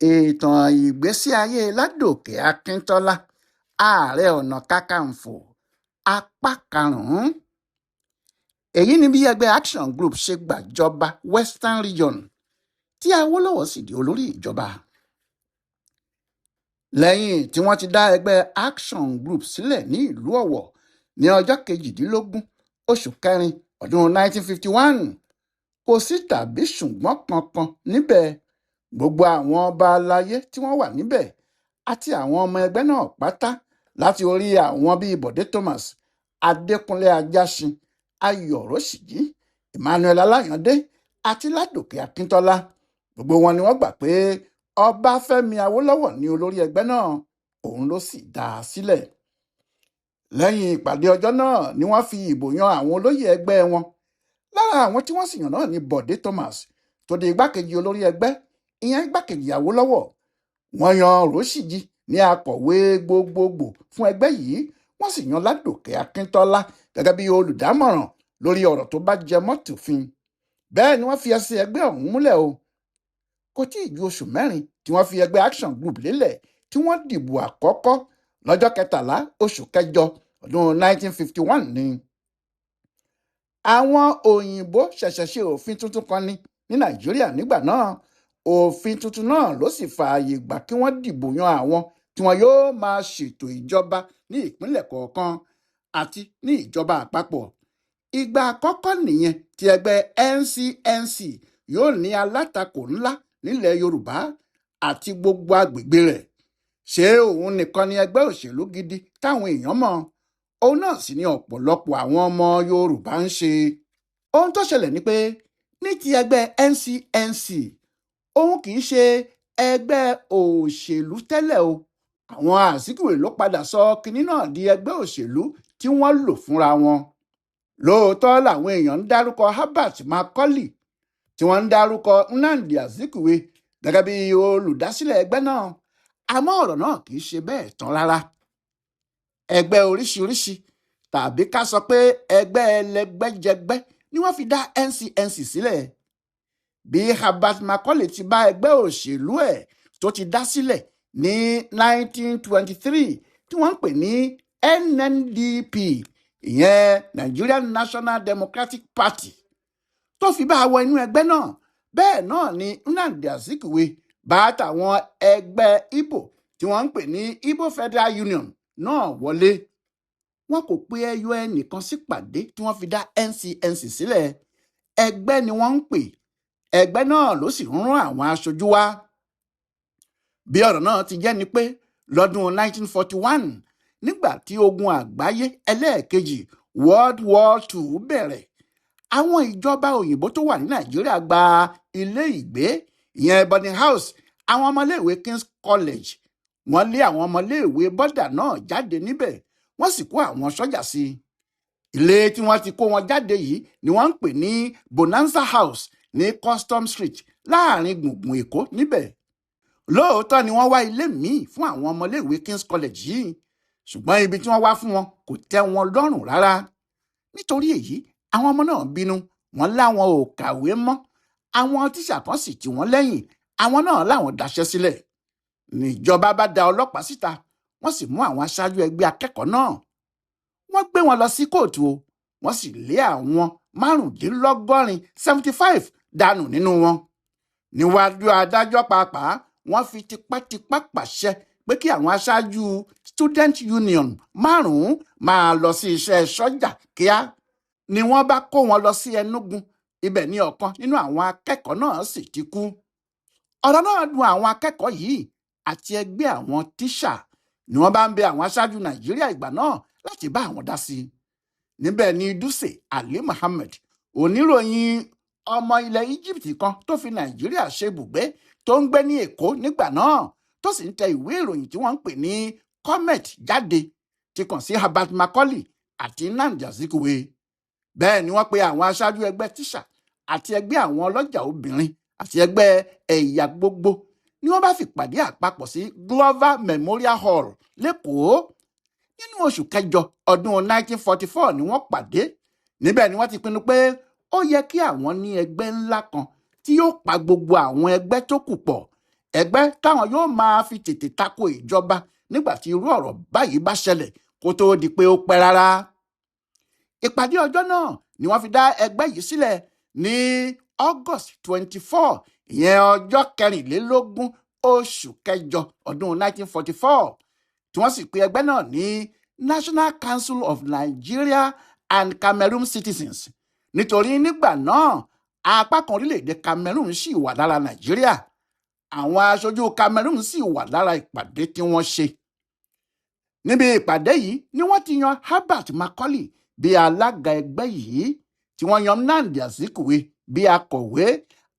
Ìtàn ìgbésí ayé Ládòkè Akíntọ́lá, Ààrẹ Ọ̀nà Kakanfò, apá karùn-ún. Èyí ni bí ẹgbẹ́ Action Group ṣe gbàjọba Western Region tí Awólọ́wọ̀ sì di olórí ìjọba. Lẹ́yìn tí wọ́n ti dá ẹgbẹ́ Action Group sílẹ̀ ní ìlú Ọ̀wọ̀ ní ọjọ́ 18 oṣù kẹrin ọdún 1951, kò sí tàbí ṣùgbọ́n kankan níbẹ̀. Gbogbo àwọn ọba aláyé tí wọ́n wà níbẹ̀ àti àwọn ọmọ ẹgbẹ́ náà pátá, láti orí àwọn bíi Bọ̀dé Thomas, Adékúnlé Ajásin, Ayọ̀ Rọ́ṣìjí, Emmanuel Aláyàndé àti Ládòkè Akíntọ́lá, gbogbo wọn ni wọ́n gbà pé Ọbáfẹ́mi Awólọ́wọ̀ ní olórí ẹgbẹ́ náà, òun ló sì dá a sílẹ̀. Lẹ́yìn ìpàdé ọjọ́ náà ni wọ́n fi ìbò yan àwọn olóyè ẹgbẹ́ wọn. Lára àwọn tí wọ́n sì yàn náà ni Bọ̀dé Thomas, tó di igbákejì olórí ẹgbẹ́, ìyẹn igbákejì Awólọ́wọ̀. Wọ́n yan Rọ́ṣìjí ní akọ̀wé gbogbogbò fún ẹgbẹ́ yìí, wọ́n sì yan Ládòkè Akíntọ́lá gẹ́gẹ́ bí olùdámọ̀ràn lórí ọ̀rọ̀ tó bá jẹ mọ́ tòfin. Bẹ́ẹ̀ ni wọ́n fi ẹsẹ̀ ẹgbẹ́ ọ̀hún múlẹ̀ o. Kò tí ì ju oṣù 4 tí wọ́n fi ẹgbẹ́ Action Group lélẹ̀ tí wọ́n dìbò àkọ́kọ́ lọ́jọ́ 13 oṣù kẹjọ ọdún 1951 ni. Àwọn òyìnbó ṣẹ̀ṣẹ̀ ṣe òfin tuntun kan ní Nàìjíríà nígbà náà. Òfin tuntun náà ló sì fààyè gbà kí wọ́n dìbò yan àwọn tí wọn yóò máa ṣètò ìjọba ní ìpínlẹ̀ kọ̀ọ̀kan àti ní ìjọba àpapọ̀. Ìgbà àkọ́kọ́ nìyẹn tí ẹgbẹ́ NCNC yóò ní alátakò ńlá nílẹ̀ Yorùbá àti gbogbo agbègbè rẹ̀. Ṣé òun nìkan ni ẹgbẹ́ òṣèlú gidi táwọn èèyàn mọ̀? Òun náà sì ni ọ̀pọ̀lọpọ̀ àwọn ọmọ Yorùbá ń ṣe. Ohun tó ṣẹlẹ̀ ni pé ní ti ẹgbẹ́ NCNC, òun kì í ṣe ẹgbẹ́ òṣèlú tẹ́lẹ̀ o. Àwọn Azikiwe ló padà sọ kinní náà di ẹgbẹ́ òṣèlú tí wọ́n lò fúnra wọn. Lóòótọ́ làwọn èèyàn ń dárúkọ Herbert Macaulay, tí wọ́n ń dárúkọ Nnamdi Azikiwe gẹ́gẹ́ bí olùdásílẹ̀ ẹgbẹ́ náà, àmọ́ ọ̀rọ̀ náà kì í ṣe bẹ́ẹ̀ tán rárá. Ẹgbẹ́ oríṣiríṣi, tàbí ká sọ pé ẹgbẹ́ ẹlẹgbẹ́jẹgbẹ́, ni wọ́n fi dá NCNC sílẹ̀. Bí Herbert Macaulay ti bá ẹgbẹ́ òṣèlú ẹ̀ tó ti dá sílẹ̀ ní 1923 tí wọ́n ń pè ní NNDP, ìyẹn Nigerian National Democratic Party, tó fi bá wọ inú ẹgbẹ́ náà, bẹ́ẹ̀ náà ni Nnamdi Azikiwe bá tàwọn ẹgbẹ́ Igbo tí wọ́n ń pè ní Igbo Federal Union náà wọlé. Wọn kò pe ẹyọ ẹnìkan sípàdé tí wọ́n fi dá NCNC sílẹ̀. Ẹgbẹ́ ni wọ́n ń pè, ẹgbẹ́ náà ló sì ń rán àwọn aṣojú wá. Bí ọ̀rọ̀ náà ti jẹ́ ni pé lọ́dún 1941, nígbà tí ogun àgbáyé ẹlẹ́ẹ̀kejì, World War II, bẹ̀rẹ̀, àwọn ìjọba òyìnbó tó wà ní Nàìjíríà gba ilé ìgbé, ìyẹn boarding house, àwọn ọmọléèwé King's College. Wọ́n lé àwọn ọmọléèwé boarder náà jáde níbẹ̀, wọ́n sì kó àwọn sọ́jà sí i. Ilé tí wọ́n ti kó wọn jáde yìí ni wọ́n ń pè ní Bonanza House ní Custom Street, láàrin gbùngbùn Èkó níbẹ̀. Lóòótọ́ ni wọ́n wá ilé míì fún àwọn ọmọléèwé King's College yìí, ṣùgbọ́n ibi tí wọ́n wá fún wọn kò tẹ́ wọn lọ́rùn rárá. Nítorí èyí, àwọn ọmọ náà bínú, wọ́n láwọn ò kàwé mọ́. Àwọn tíṣà kan sì tì wọ́n lẹ́yìn, àwọn náà láwọn daṣẹ́ sílẹ̀. Níjọba bá da ọlọ́pàá síta, wọ́n sì mú àwọn aṣáájú ẹgbẹ́ akẹ́kọ̀ọ́ náà. Wọ́n gbé wọn lọ sí kóòtù o, wọ́n sì lé àwọn 85, 75, dànù nínú wọn. Níwájú adájọ́ pàápàá, wọ́n fi tipátipá pàṣẹ pé kí àwọn aṣáájú student union márùn-ún máa lọ sí iṣẹ́ sọ́jà kíá. Ni wọ́n bá kó wọn lọ sí Enugu. Ibẹ̀ ni ọ̀kan nínú àwọn akẹ́kọ̀ọ́ náà sì ti kú. Ọ̀rọ̀ náà dùn àwọn akẹ́kọ̀ọ́ yìí àti ẹgbẹ́ àwọn tíṣà, ni wọ́n bá ń bẹ àwọn aṣáájú Nàìjíríà ìgbà náà láti bá àwọn dá sí i. Níbẹ̀ ni Duse Ali Muhammed, oníròyìn ọmọ ilẹ̀ Egypt kan tó fi Nàìjíríà ṣe ibùgbé, tó ń gbé ní Èkó nígbà náà, tó sì ń tẹ ìwé ìròyìn tí wọ́n ń pè ní Comet jáde, ti kàn sí Herbert Macaulay àti Nnamdi Azikiwe. Bẹ́ẹ̀ ni wọ́n pe àwọn aṣáájú ẹgbẹ́ tíṣà àti ẹgbẹ́ àwọn ọlọ́jà obìnrin àti ẹgbẹ́ ẹ̀yà gbogbo, ni wọ́n bá fi pàdé àpapọ̀ sí Glover Memorial Hall lÉkòó. Nínú oṣù kẹjọ ọdún 1944 ni wọ́n pàdé. Níbẹ̀ ni wọ́n ti pinnu pé ó yẹ kí àwọn ní ẹgbẹ́ ńlá kan tí yóò pa gbogbo àwọn ẹgbẹ́ tó kù pọ̀. Ẹgbẹ́ táwọn yóò máa fi tètè tako ìjọba nígbà tí irú ọ̀rọ̀ báyìí bá ṣẹlẹ̀ kó tóó di pé ó pẹ́ rárá. Ìpàdé ọjọ́ náà ni wọ́n fi dá ẹgbẹ́ yìí sílẹ̀ ní August 24, ìyẹn ọjọ́ 24 oṣù kẹjọ ọdún 1944, tí wọ́n sì pe ẹgbẹ́ náà ní National Council of Nigeria and Cameroon Citizens, nítorí nígbà náà apá kan orílẹ̀-èdè Cameroon sì wà lára Nàìjíríà. Àwọn aṣojú Cameroon sì wà lára ìpàdé tí wọ́n ṣe. Níbi ìpàdé yìí ni wọ́n ti yan Herbert Macaulay bí alága ẹgbẹ́ yìí, tí wọ́n yan Nnamdi Azikiwe bí akọ̀wé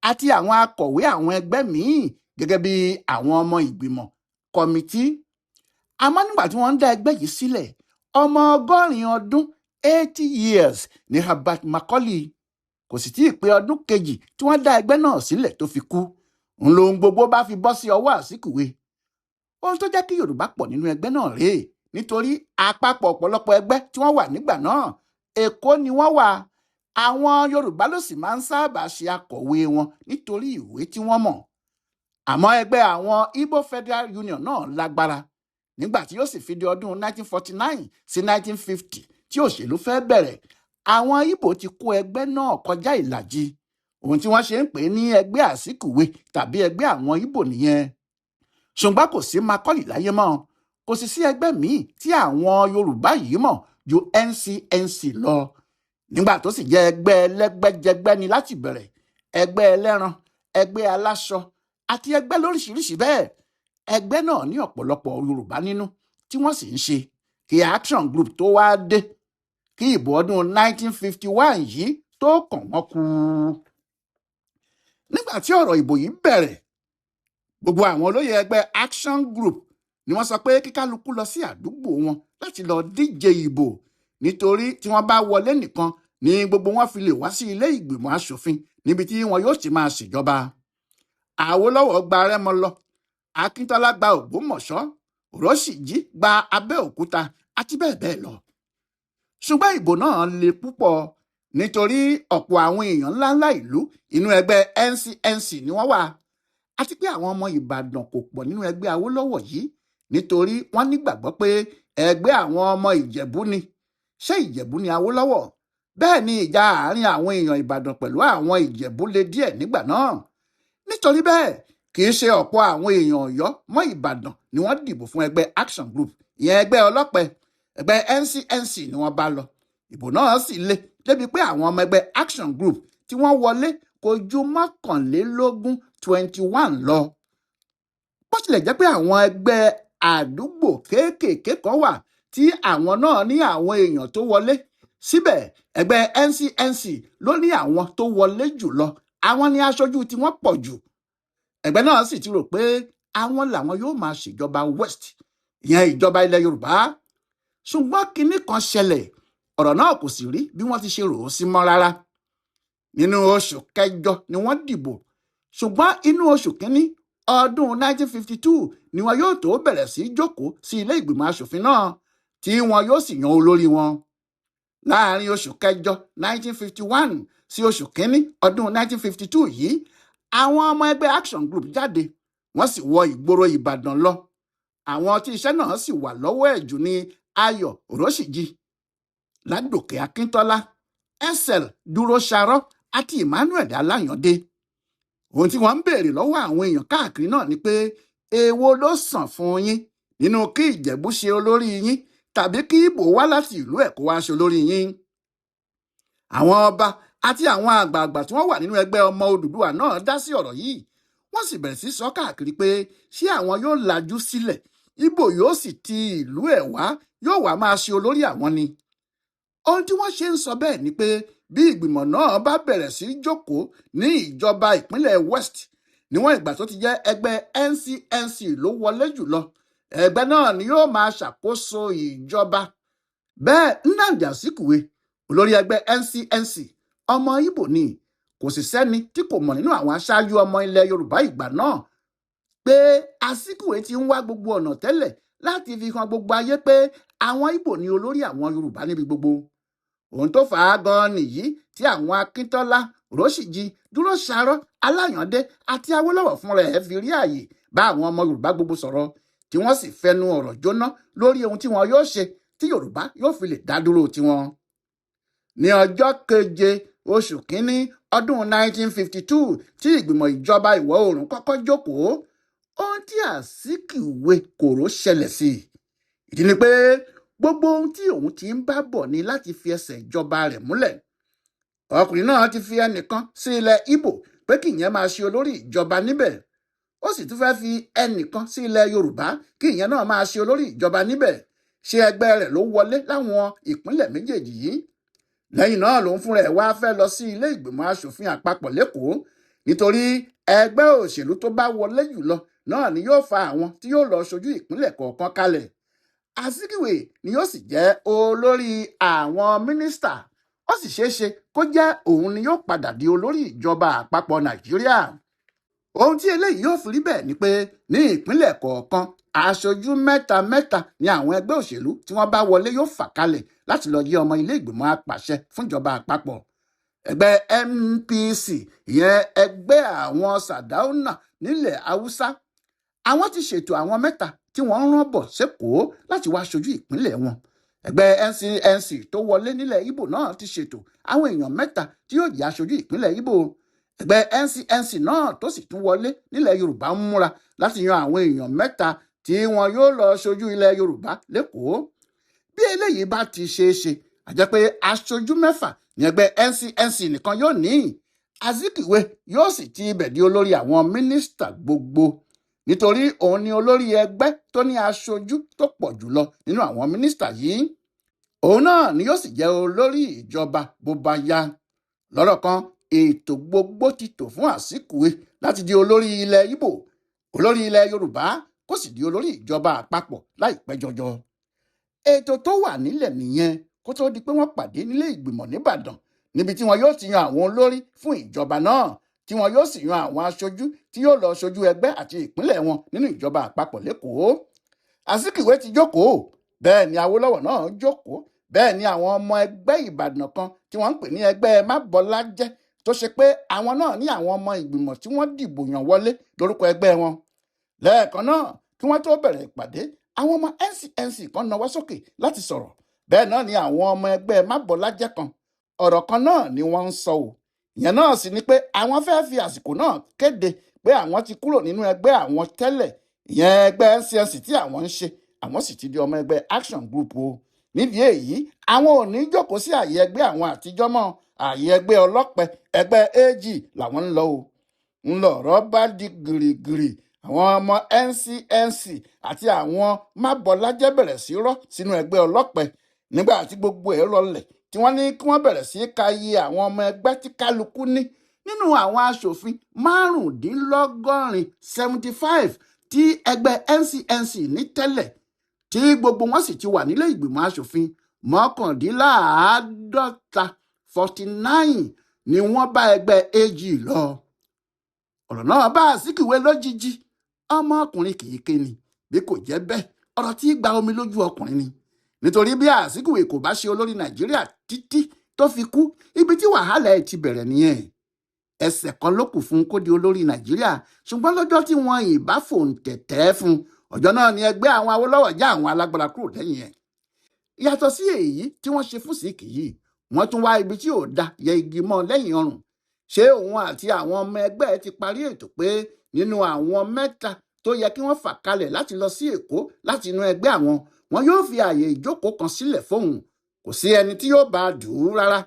àti àwọn akọ̀wé àwọn ẹgbẹ́ míì gẹ́gẹ́ bí àwọn ọmọ ìgbìmọ̀ committee. Àmọ́ nígbà tí wọ́n ń dá ẹgbẹ́ yìí sílẹ̀, ọmọ 80 ọdún, 80 years, ní Herbert Macaulay. Kò sì tí ì pé ọdún 2 tí wọ́n dá ẹgbẹ́ náà sílẹ̀ tó fi kú. Ń lohun gbogbo bá fi bọ́ sí ọwọ́ Azikiwe. Ohun tó jẹ́ kí Yorùbá pọ̀ nínú ẹgbẹ́ náà rèé, nítorí àpapọ̀ ọ̀pọ̀lọpọ̀ ẹgbẹ́ tí wọ́n wà nígbà náà, Èkó ni wọ́n wà. Àwọn Yorùbá ló sì máa ń sábà ṣe akọ̀wé wọn nítorí ìwé tí wọ́n mọ̀. Àmọ́ ẹgbẹ́ àwọn Igbo Federal Union náà lágbára nígbà tí yóò sì fi di ọdún 1949 sí 1950 tí òṣèlú fẹ́ bẹ̀rẹ̀. Àwọn Igbo ti kó ẹgbẹ́ náà kọjá ìlàjì. Ohun tí wọ́n ṣe ń pè ní ẹgbẹ́ Azikiwe tàbí ẹgbẹ́ àwọn Igbo nìyẹn. Ṣùgbọ́n kò sí Macaulay láyé mọ́, kò sì sí ẹgbẹ́ míì tí àwọn Yorùbá yìí mọ̀ ju NCNC lọ. Nígbà tó sì jẹ́ ẹgbẹ́ ẹlẹ́gbẹ́jẹgbẹ́ ni láti bẹ̀rẹ̀, ẹgbẹ́ ẹlẹ́ran, ẹgbẹ́ aláṣọ àti ẹgbẹ́ lóríṣiríṣi bẹ́ẹ̀, ẹgbẹ́ náà ní ọ̀pọ̀lọpọ̀ Yorùbá nínú tí wọ́n sì ń ṣe kí Action Group tó wá dé, kí ìbò ọdún 1951 yìí tó kàn wọ́n kú. Nígbà tí ọ̀rọ̀ ìbò yìí bẹ̀rẹ̀, gbogbo àwọn olóyè ẹgbẹ́ Action Group ni wọ́n sọ pé kíkálukú lọ sí àdúgbò wọn láti lọ díje ìbò, nítorí tí wọ́n bá wọlé nìkan ní gbogbo wọn fi lè wá sí ilé ìgbìmọ̀ asòfin níbi tí wọn yóò ti máa ṣèjọba. Àwólọ́wọ̀ gba Rẹ́mọ lọ, Akíntọ́lá gba Ògbómọ̀ṣọ́, Rọ́ṣìjí gba Abẹ́òkúta àti bẹ́ẹ̀ bẹ́ẹ̀ lọ. Ṣùgbọ́n ìbò náà le púpọ̀, nítorí ọ̀pọ̀ àwọn èèyàn ńláńlá ìlú inú ẹgbẹ́ NCNC ni wọ́n wà, àti pé àwọn ọmọ Ìbàdàn kò pọ̀ nínú ẹgbẹ́ Awólọ́wọ̀ yìí, nítorí wọ́n nígbàgbọ́ pé ẹgbẹ́ àwọn ọmọ Ìjẹ̀bú ni. Ṣé Ìjẹ̀bú ni Awólọ́wọ̀? Bẹ́ẹ̀ ni ìjà àárín àwọn èèyàn Ìbàdàn pẹ̀lú àwọn Ìjẹ̀bú le díẹ̀ nígbà náà. Nítorí bẹ́ẹ̀, kì í ṣe ọ̀pọ̀ àwọn èèyàn Ọ̀yọ́ mọ́ Ìbàdàn ni wọ́n dìbò fún ẹgbẹ́ Action Group, ìyẹn ẹgbẹ́ ọlọ́pẹ. Ẹgbẹ́ NCNC ni wọ́n bá lọ. Ìbò náà sì le débi pé àwọn ọmọ ẹgbẹ́ Action Group tí wọ́n wọlé kò ju 21, 21 lọ. Bó tilẹ̀ jẹ́ pé àwọn ẹgbẹ́ àdúgbò kéékèèké kan wà tí àwọn náà ní àwọn èèyàn tó wọlé, síbẹ̀ ẹgbẹ́ NCNC ló ní àwọn tó wọlé jù lọ. Àwọn ni aṣojú tí wọ́n pọ̀ jù. Ẹgbẹ́ náà sì ti rò pé àwọn làwọn yóò máa ṣèjọba West, ìyẹn ìjọba ilẹ̀ Yorùbá. Ṣùgbọ́n kinní kan ṣẹlẹ̀, ọ̀rọ̀ náà kò sì rí bí wọ́n ti ṣe rò ó sí mọ́ rárá. Nínú oṣù kẹjọ ni wọ́n dìbò, ṣùgbọ́n inú oṣù kínní ọdún 1952 ni wọn yóò tó bẹ̀rẹ̀ sí jókòó sí ilé ìgbìmọ̀ asòfin náà, tí wọn yóò sì yan olórí wọn. Láàrin oṣù kẹjọ 1951 sí oṣù kínní ọdún 1952 yìí, àwọn ọmọ ẹgbẹ́ Action Group jáde, wọ́n sì wọ ìgboro Ìbàdàn lọ. Àwọn tí iṣẹ́ náà sì wà lọ́wọ́ ẹ̀ jù ní Ayọ̀ Òróṣìjì, Ládòkè Akíntọ́lá, SL Dúróṣarọ́ àti Emmanuel Aláyàndé. Ohun tí wọ́n ń béèrè lọ́wọ́ àwọn èèyàn káàkiri náà ni pé, èwo ló sàn fún yín nínú kí Ìjẹ̀bú ṣe olórí yín tàbí kí Ìgbò wá láti ìlú ẹ̀ kó wá ṣe olórí yín? Àwọn ọba àti àwọn àgbààgbà tí wọ́n wà nínú ẹgbẹ́ ọmọ Odùduwà náà dá sí ọ̀rọ̀ yìí. Wọ́n sì bẹ̀rẹ̀ sí sọ káàkiri pé ṣé àwọn yóò lajú sílẹ̀, Ìgbò yóò sì ti ìlú ẹ̀ wá, yóò wá máa ṣe olórí àwọn ni? Ohun tí wọ́n ṣe ń sọ bẹ́ẹ̀ ni pé bí ìgbìmọ̀ náà bá bẹ̀rẹ̀ sí jókòó ní ìjọba ìpínlẹ̀ West, níwọ̀n ìgbà tó ti jẹ́ ẹgbẹ́ NCNC ló wọlé jùlọ, ẹgbẹ́ náà ni yóò máa ṣàkóso ìjọba. Bẹ́ẹ̀ Nnamdi Azikiwe, olórí ẹgbẹ́ NCNC, ọmọ Ìgbò ni. Kò sì sẹ́ni tí kò mọ̀ nínú àwọn aṣáájú ọmọ ilẹ̀ Yorùbá ìgbà náà pé Azikiwe ti ń wá gbogbo ọ̀nà tẹ́lẹ̀ láti fi hàn gbogbo ayé pé àwọn Ìgbò ni olórí àwọn Yorùbá níbi gbogbo. Ohun tó fà á gan-an nìyí tí àwọn Akíntọ́lá, Róṣìjì, Dúróṣarọ́, Aláyàndé àti Awólọ́wọ̀ fúnra ẹ̀ fi rí àyè Bá àwọn ọmọ Yorùbá gbogbo sọ̀rọ̀, tí wọ́n sì fẹnu ọ̀rọ̀ jóná lórí ohun tí wọn yóò ṣe tí Yorùbá yóò fi lè dá dúró tiwọn. Ní ọjọ́ keje oṣù kínní ọdún 1952 tí ìgbìmọ̀ ìjọba ìwọ̀ oòrùn kọ́kọ́ jókòó, ohun tí Azikiwe kòró ṣẹlẹ̀ sí i. Ìdí ni pé gbogbo ohun tí òun ti ń bá bọ̀ ni láti fi ẹsẹ̀ ìjọba rẹ̀ múlẹ̀. Ọkùnrin náà ti fi ẹnìkan sí ilẹ̀ Ìgbò pé kí ìyẹn máa ṣe olórí ìjọba níbẹ̀. Ó sì tún fẹ́ẹ́ fi ẹnìkan sí ilẹ̀ Yorùbá kí ìyẹn náà máa ṣe olórí ìjọba níbẹ̀. Ṣé ẹgbẹ́ rẹ̀ ló wọlé láwọn ìpínlẹ̀ méjèèjì yìí? Lẹ́yìn náà lòun fúnra ẹ̀ wá fẹ́ lọ sí ilé ìgbìmọ̀ asòfin àpapọ̀ lẹ́kọ̀ọ́, nítorí ẹgbẹ́ òṣèlú tó bá wọlé jùlọ náà ni yóò fa àwọn tí yóò lọ ṣojú ìpínlẹ̀ kọ̀ọ̀kan kalẹ̀. Azikiwe ni yóò sì jẹ́ olórí àwọn mínísítà. Ó sì ṣeé ṣe kó jẹ́ òun ni yóò padà di olórí ìjọba àpapọ̀ Nàìjíríà. Ohun tí eléyìí yóò fi rí bẹ́ẹ̀ ni pé ní ìpínlẹ̀ kọ̀ọ̀kan, aṣojú mẹ́ta mẹ́ta ni àwọn ẹgbẹ́ òṣèlú tí wọ́n bá wọlé yóò fà kalẹ̀ láti lọ yí ọmọ ilé ìgbìmọ̀ apàṣẹ fúnjọba àpapọ̀. Ẹgbẹ́ NPC, ìyẹn ẹgbẹ́ àwọn Sàdáúnà nílẹ̀ Haúsá, àwọn ti ṣètò àwọn mẹ́ta tí wọ́n ń rán bọ̀ sẹ́kọ̀ọ́ láti wá ṣojú ìpínlẹ̀ wọn. Ẹgbẹ́ NCNC tó wọlé nílẹ̀ Ìgbò náà ti ṣètò àwọn èèyàn mẹ́ta tí yóò jẹ́ aṣojú ìpínlẹ̀ Ìgbò. Ẹgbẹ́ NCNC náà tó sì tún wọlé nílẹ̀ Yorùbá ń múra láti yan àwọn èèyàn mẹ́ta tí wọn yóò lọ ṣojú ilẹ̀ Yorùbá lẹ́kọ̀ọ́. Bí eléyìí bá ti ṣeé ṣe, àjẹ́ pé aṣojú mẹ́fà ní ẹgbẹ́ NCNC nìkan yóò ní. Azikiwe yóò sì ti ibẹ̀ di olórí àwọn mínísítà gbogbo, nítorí òun ni olórí ẹgbẹ́ tó ní aṣojú tó pọ̀ jùlọ nínú àwọn mínísítà yìí. Òun náà ni yóò sì jẹ́ olórí ìjọba bó bá yá. Lọ́rọ̀ kan, ètò gbogbo ti tò fún Azikiwe láti di olórí ilẹ̀ Ìgbò, olórí ilẹ̀ Yorùbá, kó sì di olórí ìjọba àpapọ̀ láìpẹ́ jọjọ. Ètò tó wà nílẹ̀ nìyẹn kó tó di pé wọ́n pàdé nílé ìgbìmọ̀ nìbàdàn, níbi tí wọn yóò ti yan àwọn olórí fún ìjọba náà, tí wọn yóò sì yan àwọn aṣojú tí yóò lọ ṣojú ẹgbẹ́ àti ìpínlẹ̀ wọn nínú ìjọba àpapọ̀ lẹ́kọ̀ọ́. Azikiwe ti jókòó, bẹ́ẹ̀ ni Awólọ́wọ̀ náà jókòó, bẹ́ẹ̀ ni àwọn ọmọ ẹgbẹ́ Ìbàdàn kan tí wọ́n ń pè ní ẹgbẹ́ Mábọ́lájẹ́, tó ṣe pé àwọn náà ní àwọn ọmọ ìgbìmọ̀ tí wọ́n dìbò yàn wọlé lórúkọ ẹgbẹ́ wọn. Lẹ́ẹ̀kan náà, kí wọ́n tó bẹ̀rẹ̀ ìpàdé, àwọn ọmọ NCNC kan nawọ́ sókè láti sọ̀rọ̀. Bẹ́ẹ̀ náà ni àwọn ọmọ ẹgbẹ́ Mábọ́lájẹ́ kan. Ọ̀rọ̀ kan náà ni wọ́n ń sọ o. Ìyẹn náà sì ni pé àwọn fẹ́ fi àsìkò náà kéde pé àwọn ti kúrò nínú ẹgbẹ́ àwọn tẹ́lẹ̀, ìyẹn ẹgbẹ́ NCNC tí àwọn ń ṣe, àwọn sì ti di ọmọ ẹgbẹ́ Action Group o. Nídìí èyí, àwọn ò ní jókòó sí àyè ẹgbẹ́ àwọn àtijọ́ mọ́, àyè ẹgbẹ́ ọlọ́pẹ, ẹgbẹ́ AG làwọn ń lọ o. Ńlọrọ̀ bá di gìrìgìrì, àwọn ọmọ NCNC àti àwọn Mábọ́lájẹ́ bẹ̀rẹ̀ sí rọ́ sínú ẹgbẹ́ ọlọ́pẹ. Nígbà tí gbogbo ẹ̀ rọlẹ̀, tí wọ́n ní kí wọ́n bẹ̀rẹ̀ sí ka iye àwọn ọmọ ẹgbẹ́ tí kálukú ní nínú àwọn aṣòfin 85 75 tí ẹgbẹ́ NCNC ní tẹ́lẹ̀, tí gbogbo wọn sì ti wà nílé ìgbìmọ̀ aṣòfin, 49 49 ni wọ́n bá ẹgbẹ́ AG lọ. Ọ̀rọ̀ náà bá Azikiwe lójijì. Ọmọkùnrin kì í ké ni, bí kò jẹ́ bẹ́ẹ̀, ọ̀rọ̀ tí gba omi lójú ọkùnrin ni. Nítorí bí Azikiwe kò bá ṣe olórí Nàìjíríà títí tó fi kú, ibi tí wàhálà ẹ̀ ti bẹ̀rẹ̀ nìyẹn. Ẹsẹ̀ kan ló kù fún kó di olórí Nàìjíríà, ṣùgbọ́n lọ́jọ́ tí wọ́n ìbá fòǹtẹ̀tẹ̀ fún, ọjọ́ náà ni ẹgbẹ́ àwọn Awólọ́wọ̀ já àwọn alágbára kúrò lẹ́yìn ẹ̀. Yàtọ̀ sí èyí tí wọ́n ṣe fún Síkì yìí, wọ́n tún wá ibi tí ò da yẹ igi mọ́ lẹ́yìn ọrùn. Ṣé òun àti àwọn ọmọ ẹgbẹ́ ti parí ètò pé nínú àwọn mẹ́ta tó yẹ kí wọ́n fà kalẹ̀ láti lọ sí Èkó láti inú ẹgbẹ́ àwọn, wọn yóò fi ààyè ìjókòó kan sílẹ̀ fóun, kò sí ẹni tí yóò bá a dù ú rárá.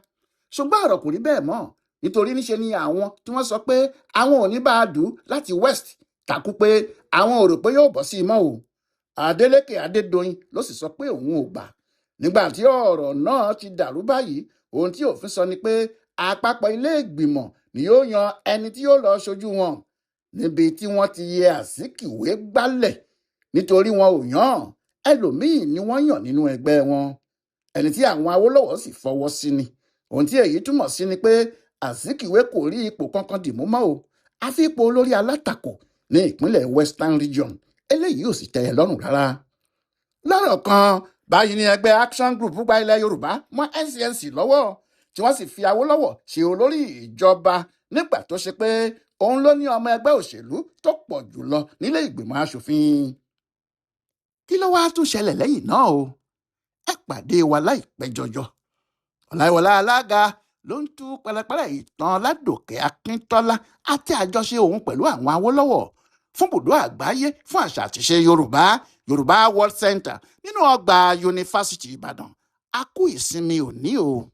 Ṣùgbọ́n ọ̀rọ̀ kò rí bẹ́ẹ̀ mọ́, nítorí níṣe ni àwọn tí wọ́n sọ pé àwọn ò ní bá a dù ú láti West takú pé àwọn ò rò pé yóò bọ́ sí i mọ́ o. Adeleke Adédoyin ló sì sọ pé òun ò gbà. Nígbà tí ọ̀rọ̀ náà ti dàrú báyìí, ohun tí òfin sọ ni pé àpapọ̀ ilé ìgbìmọ̀ ni yóò yan ẹni tí yóò lọ ṣojú wọn, níbi tí wọ́n ti yẹ Azikiwe gbálẹ̀, nítorí wọn ò yàn, ẹlòmíín ni wọ́n yàn nínú ẹgbẹ́ wọn, ẹni tí àwọn Awólọ́wọ̀ sì fọwọ́ sí ni. Ohun tí èyí túmọ̀ sí ni pé Azikiwe kò rí ipò kankan dìmú mọ́ o, àfi ipò olórí alátakò ní ìpínlẹ̀ Western Region. Eléyìí ò sì tẹ́ ẹ lọ́rùn rárá. Lọ́rọ̀ kan báyìí ni ẹgbẹ́ Action Group gba ilẹ̀ Yorùbá mọ́ NCNC lọ́wọ́, tí wọ́n sì fi Awólọ́wọ̀ ṣe olórí ìjọba, nígbà tó ṣe pé òun ló ní ọmọ ẹgbẹ́ òṣèlú tó pọ̀ jùlọ nílé ìgbìmọ̀ asòfin. Kí ló wáá tún ṣẹlẹ̀ lẹ́yìn náà o? Ẹ pàdé wa láìpẹ́ jọjọ. Ọláìwọlá Alága ló ń tú pẹlẹpẹlẹ ìtàn Ládòkè Akíntọ́lá àti àjọṣe òun pẹ̀lú àwọn Awólọ́wọ̀ fún bùdó àgbáyé fún àṣà àtiṣe Yorùbá, Yorùbá World Center, nínú ọgbà Yunifásitì Ìbàdàn. A kú ìsinmi òní o.